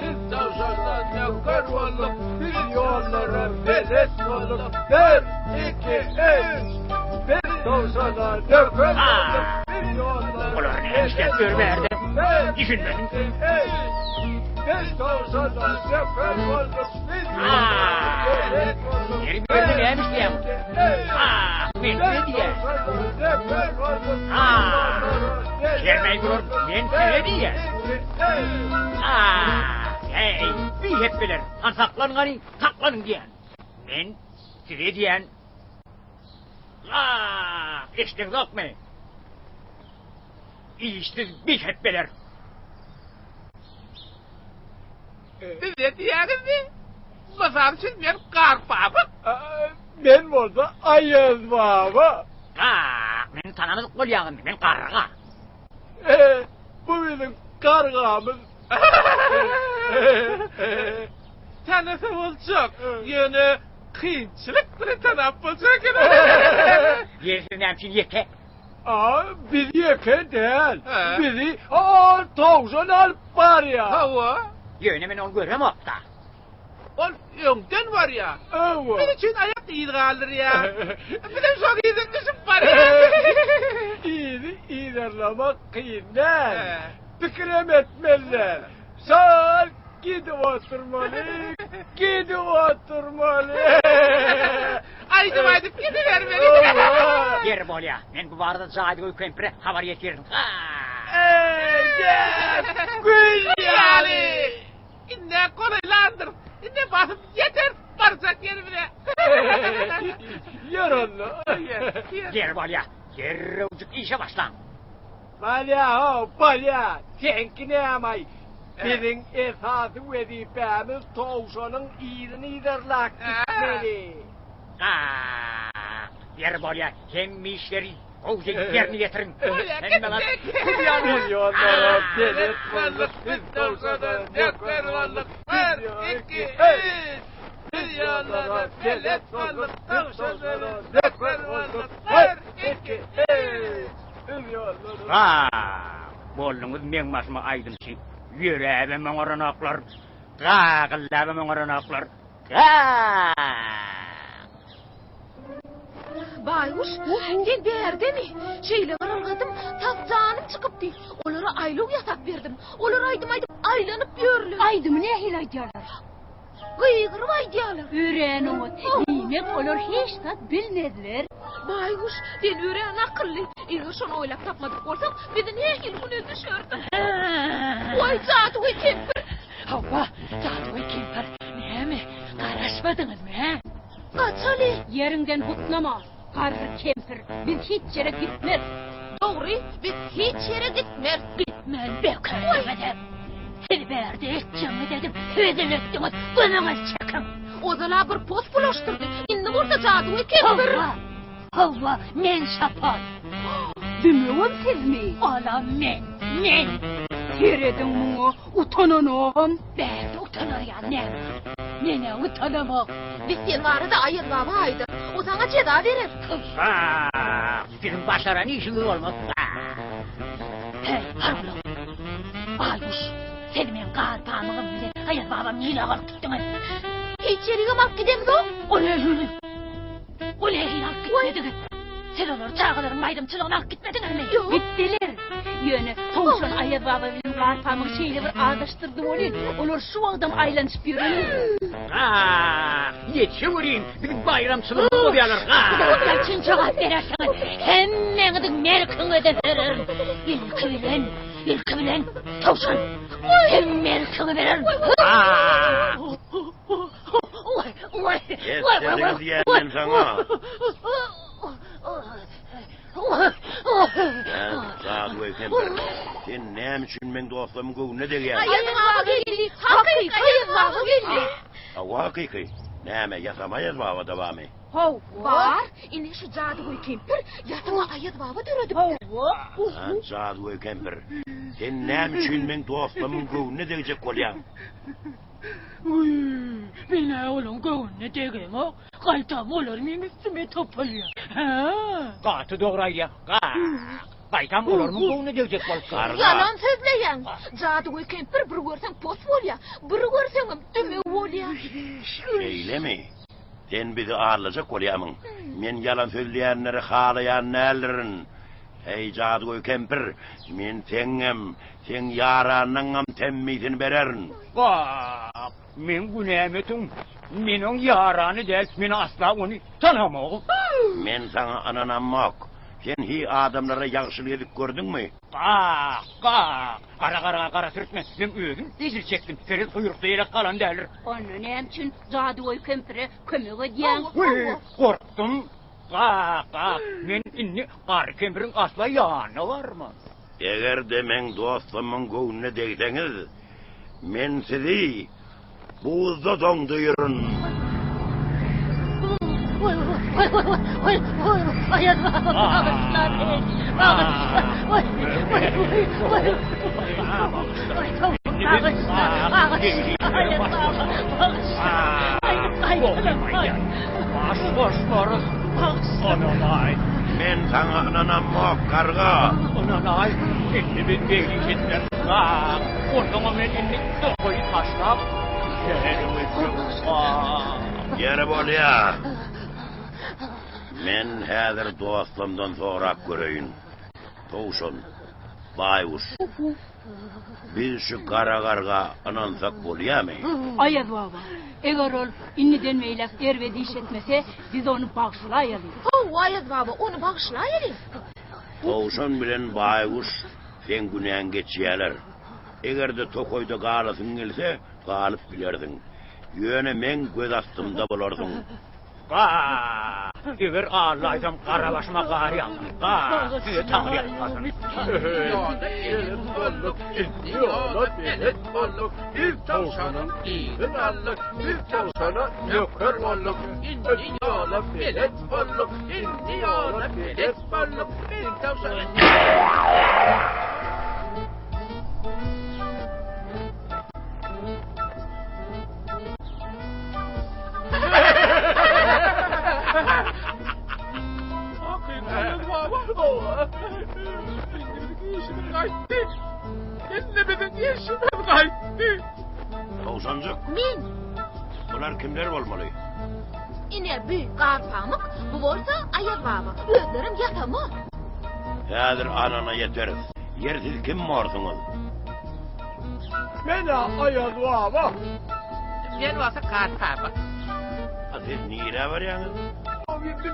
Biz tavşandan nöker bolduk, biz ýollara belet bolduk. Bir, iki, üç. Biz tavşana nöker bolduk, biz ýollara Olar näme işläp ýör bärde? Düşünmedim. Üç. Biz tavşana nöker bolduk, biz ýollara belet bolduk. Ýeri bu ýerde näme işleýäň? Ah, men size diýýän. Ah, Kermeý bular, men size diýýän. Ah, hey, bihepbeler, han saklanyň hany, saklanyň diýýän. Men size diýýän. Gak! Eşdeňzokmy? Işsiz bihepbeler. Bize diýýäňizmi? Mysal üçin men Garpamyk. Men bolsa Aýaz baba. Gak! Meni tanamadyk bolýaňyzmy? Men garga. Bu biziň gargamyz. Tanasa boljak, ýöne kynçylyk bilen tanap boljak eken. Ýeri siz näme üçin ýeke? A, biz ýeke däl. Bizi ol towşan alyp barýar. Hawa. Ýöne men ony göremok-da. Ol öňden barýar. Hawa. Biz üçin aýak yz galdyrýar. Bizem şoň yzyna düşüp barýarys. Yzy yzarlamak kyn däl. Pikirem etmeli däl. Şol gidip oturmaly, gidip oturmaly. Aýdym aýdyp gidibermeli. Ýeri bolýa. Men bu barada jadygöý kempire habar ýetirin. Eý, gel, gül ýaly. Indi golaýlandyr. Indi basyp ýeteris barjak ýerimize. Ýör onda. Ýeri bolýa. Derrewjik işe başlaň. Bolýa-how, bolýa. Seňki näme-aý? Biziň esasy wezipämiz towşanyň yzyny yzarlap gitmeli. Gak! Ýeri bolýa. Hemme işleri gowja ýerine ýetiriň. Bolýa, gitdik. Biz ýollara belet bolduk, biz towşana nöker bolduk. Bir, iki, üç! Biz ýollara belet bolduk, towşana nöker bolduk. Bir, iki, üç! Biz ýollara. Gak! Bolduňyz meň başyma aýdymçy. Ýöräbem oňaranoklar, gagyllabam oňaranoklar. Gak! Baýguş, sen bärdemi? Şeýle bir ylgadym, tas janym çykypdy. Olara aýlaw ýasap berdim. Olar aýdym aýdyp aýlanyp ýörler. Aýdymy nähili aýdýarlar? Gygyryp aýdýarlar. Örän oňat. Diýmek, olar hiç zat bilmezler. Baýguş, sen örän akylly. Eger şony oýlap tapmadyk bolsaň, bizi nähili güne düşerdiň? Waý, jadygöý kempir! Hawa, jadygöý kempir. Näme, garaşmadyňyzmy, hä? Gaçaly! Ýeriňden butnama, garry kempir. Biz hiç ýere gitmeris. Dogry, biz hiç ýere gitmeris. Gitmän bekerdiňizem. Siz bärde etjegiňizi edip, hezil etdiňiz, gözüňizi çekiň. Ozal-a bir pos bulaşdyrdy, indi bolsa jadygöý kempir. Hawa, hawa, men şapan. Dümewem sizmi? Olam men, men. Serediň muňa, utananogam. Bärde utanar ýaly näme bar? Men-ä utanamok. Biz sen barada Aýaz baba aýdarys. O saňa jeza berer. Wah, siziň başaran işiňiz bolmaz. Heý, hargulak! Baýguş, siz meň gar pamygym bilen Aýaz babam nirä alyp gitdiňiz? Hiç ýerigem alyp gidemzok. O nähili? O nähili alyp gitmediňiz? Siz olary çagalaryň baýramçylygyna alyp gitmediňizmi? Ýok. Gitdiler. Ýöne towşan Aýaz baba bilen gar pamygy şeýle bir azaşdyrdy welin, olar şu wagtam aýlanyşyp ýörendir. Gah, ýetişeweriň, biziň baýramçylygymyzy bozýarlar, gah! Çyn jogap berersiňiz, hemmäňiziň merkiňizi bererin. Ilki bilen, ilki bilen towşan, seň merkiňi bererin. Gah! Etjediňi diýýän men saňa. Hä, jadygöý kempir, sen näme üçin meň dostlarymyň göwnüne degýäň? Aýaz baba geldi, hakyky Aýaz baba geldi. Hawa, hakyky. Näme, ýasama Aýaz baba-da barmy? Hawa, bar. Ine şu jadygöý kempir ýasama Aýaz baba döredipdir. Hawa. Hä, jadygöý kempir, sen näme üçin meň dostlarymyň göwnüne degjek bolýaň? Wiý, men-ä olaň göwnüne degemok. Gaýtam olar meň üstüme topulýar. Hä? Gaty dogry aýdýaň. Gak. Gaýtam olar muň göwnüne degjek bolup dur. Garga. Ýalan sözleýäň. Jadygöý kempir bir görseň pos bolýar, bir görseňem dümew bolýar. Şeýlemi? Sen bizi aldajak bolýamyň? Men ýalan sözleýänleri halaýan däldirin. Eý, jadygöý kempir, men seňňem, seň ýaranyňam temmisini bererin. Gak. Meň günäme tüň. Men oň ýarany däl, men asla ony tanamok. Men saňa ynanamok. Sen hiý adamlara ýagşylyk edip gördüňmi? Gak, gak! Gara garga gara sürtme, meň özüm ejir çekdim, seret guýrukda ýelek galan däldir. Onda näme üçin jadygöý kempire kömek edýäň? Wiý, gorkdum. Gak, gak, men indi garry kempiriň asla ýanyna barman. Eger-de meň dostlamyň göwnüne degseňiz, men sizi buzda doňduraryn. Baş goşmarys. Ynanaý. Men saňa ynanamok, garga. Ynanaý, indi biz beglik etmeris. Gak, onsoňam men indi tokaýy taşlap, şähere göçjek. Gak. Ýeri bolýa. Men häzir dostlamdan sorap göreýin. Towşan, baýguş. Biz şu gara garga ynansak bolýamy? Aýaz baba, eger ol indiden beýläk erbet iş etmese, biz ony bagyşlaýaly. Hawa, Aýaz baba, ony bagyşlaýaly. Towşan bilen baýguş seň günäňi geçýäler. Eger-de tokaýda galasyň gelse, galyp bilersiň. Ýöne meň göz astymda bolarsyň. Ga! Eger allaýsam gara başyma gar ýagsyn. Ga! Size taňry ýalkasyn. Ýola belet bolduk, indi ýola belet bolduk. Biz towşanyň yzyn aldyk, biz towşana nöker bolduk. Indi ýola belet bolduk, indi ýola belet bolduk. Biz towşana Towşanjyk. Men. Bular kimler bolmaly? Ine bu Garpamyk, bu bolsa Aýaz baba. Özlerem ýasama. Häzir anana ýeteris. Ýer siz kim borsuňyz? Men-ä Aýaz baba. Men bolsa Kar baba. A siz nirä barýaňyz?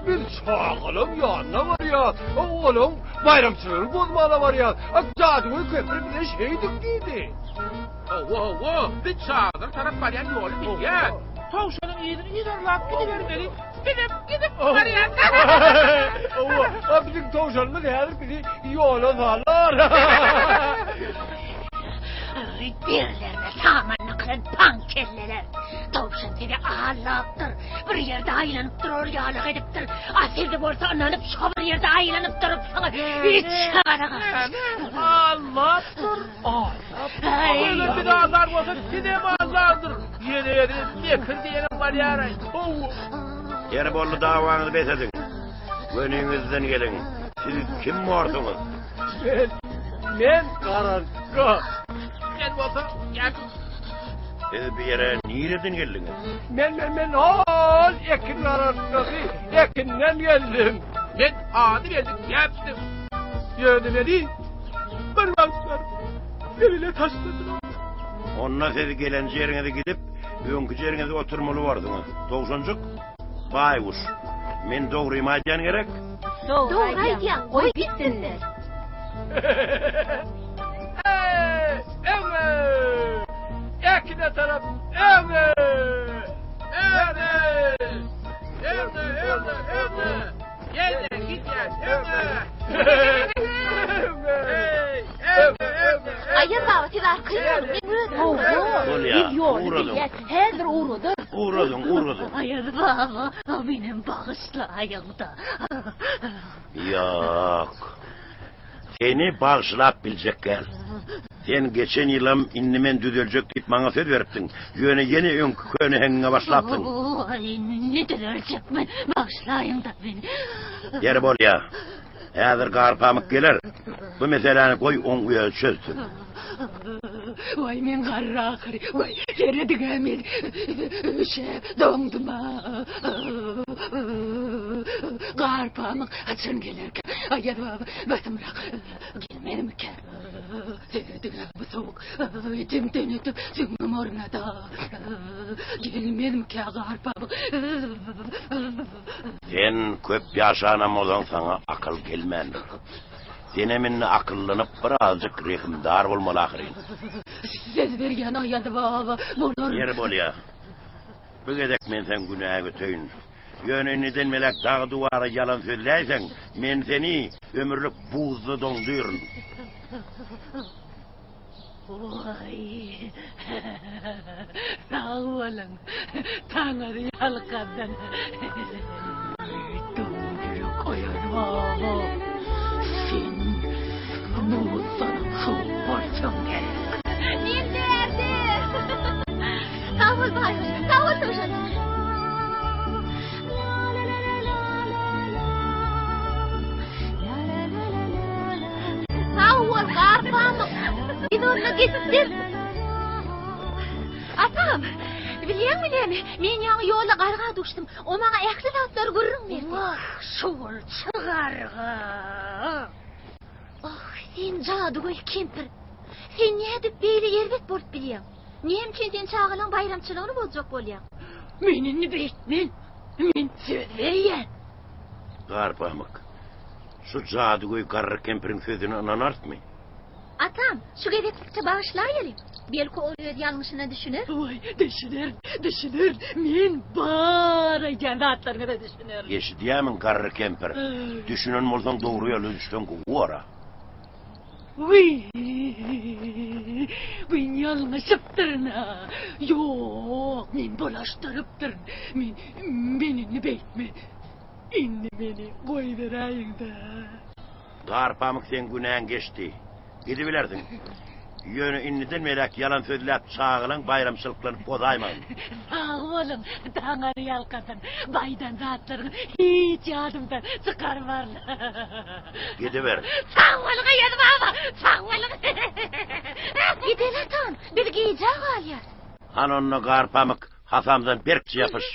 Biz çagalaň ýanyna barýas. Olaň baýramçylygyny bozmana barýas. Jadygöý kempir bize şeýdik diýdi. Hawa, hawa, biz çagalar tarap barýan ýoly bilýäs. Towşanyň yzyny yzarlap gidibermeli. Bizem gidip barýas. Hawa, a biziň towşanymyz häzir bizi ýola salar. Aý, derilerine saman dykylan paň kelleler. Towşan sizi aldapdyr. Bir ýerde aýlanyp durar ýalyk edipdir. A siz bolsa ynanyp şo bir ýerde aýlanyp durupsyňyz. Içgara Aldapdyr. Eger bizi aldar bolsa sizem aldardyr. Ýene ýene mekir diýenem barýar-aý. Ýeri boldy dawaňyzy bes ediň. Göniňizden geliň. Siz kim borsuňyz? Men, men garantga. Men bolsa Ýakup. Siz bu ýere nireden geldiňiz? Men, men, men hol ekin garantgasy, ekinden geldim. Men ady belli Ýapdym. Ýöne meni bir wagtlar eline taşladylar. Onda siz gelen ýeriňize gidip, öňki ýeriňizde oturmaly borsuňyz. Towşanjyk, baýguş, men dogrymy aýdýan gerek? Dogry aýdýaň, goý gitsinler. Eý, öňe! Ekine tarap öňe! Öňe! Öňe, öňe, öňe! Ýene gidýäs, öňe! Öňe! Aýaz baba siz arkaýyn boluň, men özüm. Hawa, Bolýa, biz ýoly ugradyň. bilýäs, häzir ugradarys. Ugradyň, ugradyň. Aýaz baba, menem bagyşlaýyň-da. Ýok. Seni bagyşlap biljek däl. Sen geçen ýylam indi men düzeljek diýip maňa söz beripdiň. Ýöne ýene öňki köne heňiňe başlapsyň. Waý, indi düzeljek men, bagyşlaýyň-da meni. Ýeri bolýa. Häzir Garpamyk geler. Bu meseläni goý oň özi çözsün. Waý men garry ahyry. Waý serediň-ä men üşäp doňdum-a. Garpamyk haçan gelerkä? Aýaz baba basymrak gelmezmikä? Serediň-ä bu sowuk etimden ötüp süňňüm ornady. Gelmezmikä Garpamyk? Sen köp ýaşanam bolsaň saňa akyl gelmändir. Senem indi akyllanyp birazjyk rehimdar bolmaly ahyryn. Söz berýän Aýaz baba bolar. Ýeri bolýa. Bu gezek men seň günäňi öteýin. Ýöne indiden beläk dagy-duwara ýalan sözläýseň, men seni ömürlik buzda doňdyryn. Waý, sag boluň, Taňry ýalkasyn. Doňýürek Aýaz baba, sen buzdanam sowuk bolsaň gerek. Men bärde. Sag bol baýguş, sag bol towşan. Sag bol, Garpamyk. Biz onda gitdik. Atam, bilýäňmi näme? Men ýaňy ýolda garga duşdum. O maňa ähli zatlary gürrüň berdi. Wah, şuwulçy garga. Oh, sen jadygöý kempir. Sen nädip beýle erbet bolup bilýäň? Näme üçin sen çagalaň baýramçylygyny bozjak bolýaň? Men indi beýtmen. Men söz berýän. Garpamyk, şu jadygöý garry kempiriň sözüne ynanarsmy? Atam, şu gezeklikçe bagyşlaýaly. Belki ol öz ýalňyşyna düşüner. Waý, düşüner, düşüner. Men bar aýdýan zatlaryňyza düşünerin. Eşidýärmiň, garry kempir? Düşünen bolsaň dogry ýola düşseň gowy bor-a. Wiý, men ýalňyşypdyryn-a. Ýok, men bulaşdyrypdyryn. Men, men indi beýtmen. Indi meni goýberäýiň-dä. Garpamyk seň günäň geçdi. Gidibilersiň. Ýöne indiden beläk ýalan sözläp çagalaň baýramçylyklaryny pozaýmagyn. Sag boluň, Taňry ýalkasyn. Baýdan zatlaryňy hiç ýadymdan çykarmaryn. Gidiber. Sag boluň Aýaz baba, sag boluň. Gideli atam, biz gijä galýas. Hany onda Garpamyk hasamdan berkje ýapyş.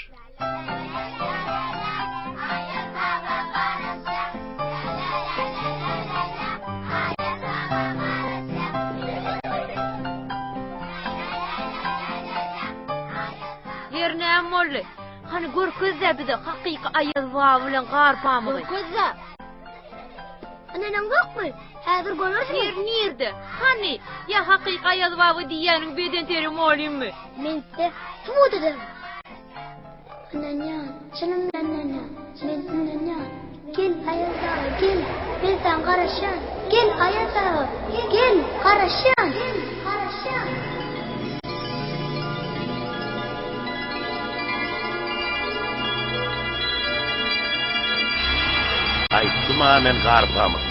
Her näme boldy? Hany görkezde bize hakyky Aýaz baba bilen Garpamygy. Görkezde. Ynanaňzokmy? Häzir görersiňiz. Ýer nirde? Hany? Ýa hakyky Aýaz baba diýýäniň beden molimmi? Men size subut ederin. Ynanýan, çynym bilen ynanýan. Men ynanýan. Gel Aýaz aga, gel. Men saňa garaşýan. Gel Aýaz aga, gel, garaşýan. Garaşýan. Aýtdym-a men Garpamyk,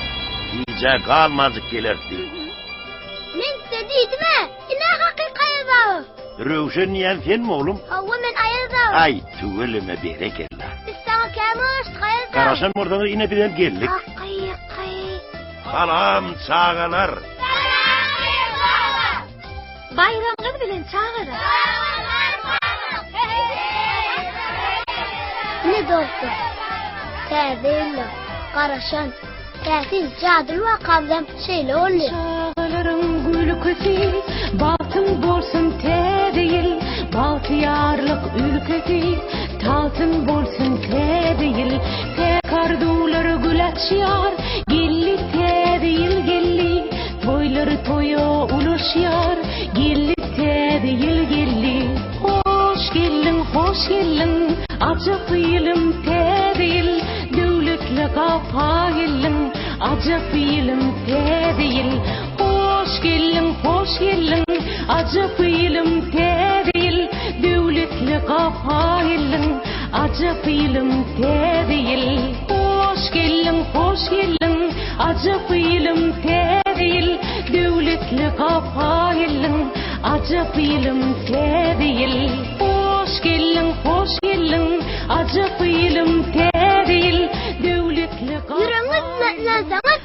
gijä galmajyk geleris diýip. Men size diýdim-ä, ine hakyky Aýaz aga. Röwşen diýýän senmi oglum? Hawa men Aýaz aga. Aý, tüweleme berekella. Biz saňa kän garaşdyk Aýaz aga. Garaşan bolsaňyz ine bizem geldik. Hakyky. Salam çagalar. Salam Aýaz baba. Baýramyňyz bilen çagalar. Ine dostlar, täze ýylda garaşan täsin jadyly wakamyzam şeýle boldy. Çagalaryň gülküsi, bagtyň bolsun täze ýyl, bagtyýarlyk ülkesi, tagtyň bolsun täze ýyl, päk arzuwlar gül açýar, geldi täze ýyl geldi. Toýlar toýa ulaşýar, Geldi täze ýyl geldi. Hoş geldiň, hoş geldiň, Ajap ýylym täze ýyl. Döwletli gapa geldiň, Ajap ýylym täze ýyl. Hoş geldiň, hoş geldiň, Ajap ýylym täze ýyl. Döwletli gapa geldiň, Ajap ýylym täze ýyl. Hoş geldiň, hoş geldiň, Ajap ýylym täze ýyl, Döwletli gapa geldiň, Ajap ýylym täze ýyl. Hoş geldiň, hoş geldiň, Ajap ýylym täze ýyl, Döwletli gapa Ýüregiňiz bilen ynansaňyz,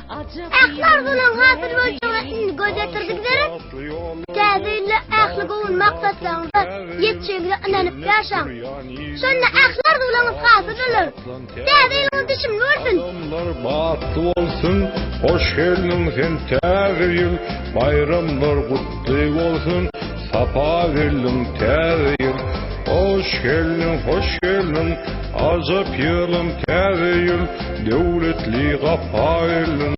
ähli arzuwlaryň hasyl boljagyna indi göz ýetirdik gerek? Täze ýylda ähli göwün maksatlaryňyza ýetjegiňize ynanyp ýaşaň. Şonda ähli arzuwlaryňyz hasyl bolar. Täze ýylyňyz düşümli bolsun! Adamlar bagtly bolsun, hoş geldiň sen täze ýyl, Baýramlar gutly bolsun, sapa geldiň täze ýyl. Hoş geldiň, hoş geldiň, ajap ýylym täze ýyl, Döwletli gapa geldiň.